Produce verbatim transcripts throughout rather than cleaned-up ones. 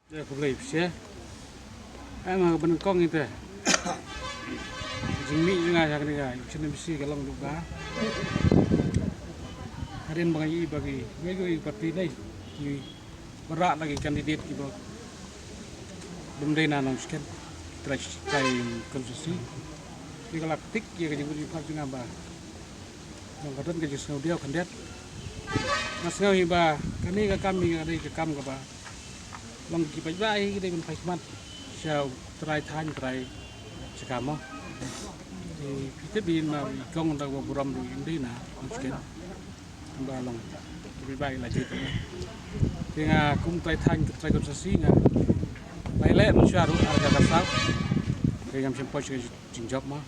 Ïa, khublei phi sha. Em, ha kaba nyngkong ïa te, jingmih jong nga sha kane ka election M D C ka long duh ba hadien ba nga ïohi ba kiwei kiwei ki party ne ki wanrah la ki candidate kiba ym dei na Nongshken, trai, trai constituency, ki la ktik ïa ka jingmut jingpyrkhat jong nga ba long ka don ka jingsngewdiaw khyndiat. Nga sngew hi ba kane ka kam hi ka dei ka kam kaba long ki paidbah hi ki dei ban phai khmat sha u trai thaiñ, trai jaka mo. Te phi tip hi ma i kong da kaba burom ruh ym dei na Nongshken. Ba long ki paidbah hi la jied. Te nga kum trai thaiñ, trai constituency nga la ïaleh mynshuwa ruh ar hajar khatsaw. Te ngam shym poi sha ka jingjop mo.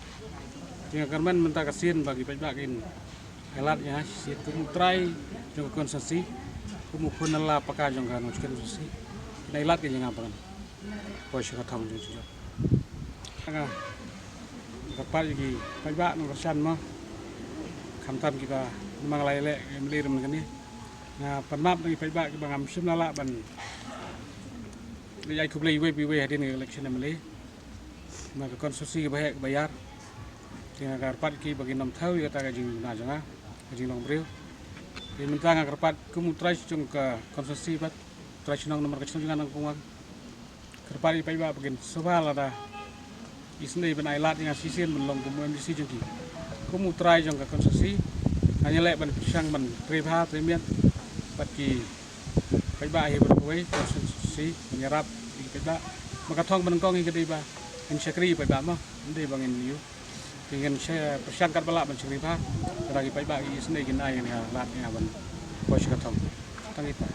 Te nga kyrmen mynta ka sien ba ki paidbah kin ailad ïa nga shisien kum u trai jong ka constituency, kum u khun nala paka jong ka Nongshken constituency. Kin ailad ïa nga ba ngan poi sha ka thong jong ka jingjop. Nga kyrpad ïa ki paidbah nongkyrshan mo, khamtam kiba, namar nga la ïaleh M L A ruh mynne kane. Nga pan map na ki paidbah kiba ngam shym la lah ban leit ai khublei iwei pa iwei hadien ka election M L A na ka constituency kaba heh kaba ïar. Te nga kyrpad ïa ki ba kin nym thew ïa kata ka jingduna jong nga, ka jinglong briew. Te mynta nga kyrpad kum u trai jong ka constituency bad trai shnong, namar ka shnong jong nga Nongkungwang. Kyrpad ïa ki paidbah ba kin sngewbha lada isynei ban ailad ïa nga shisien ban long kum u M D C jong ki. Kum u trai jong ka constituency ngan ïaleh ban pyrshang ban trei bha trei miat bad ki paidbah hi baroh kawei, constituency, ban ïarap ïa ki paidbah. Ma ka thong ba nyngkong hi ka dei ba ngin shakri ïa ki paidbah mo, ym dei ba ngin ïoh. Te ngin sha-, pyrshang katba lah ban shakri bha, lada ki paidbah ki isynei kin ai ïa nga, lad ïa nga ban poi sha ka thong. Tang ita.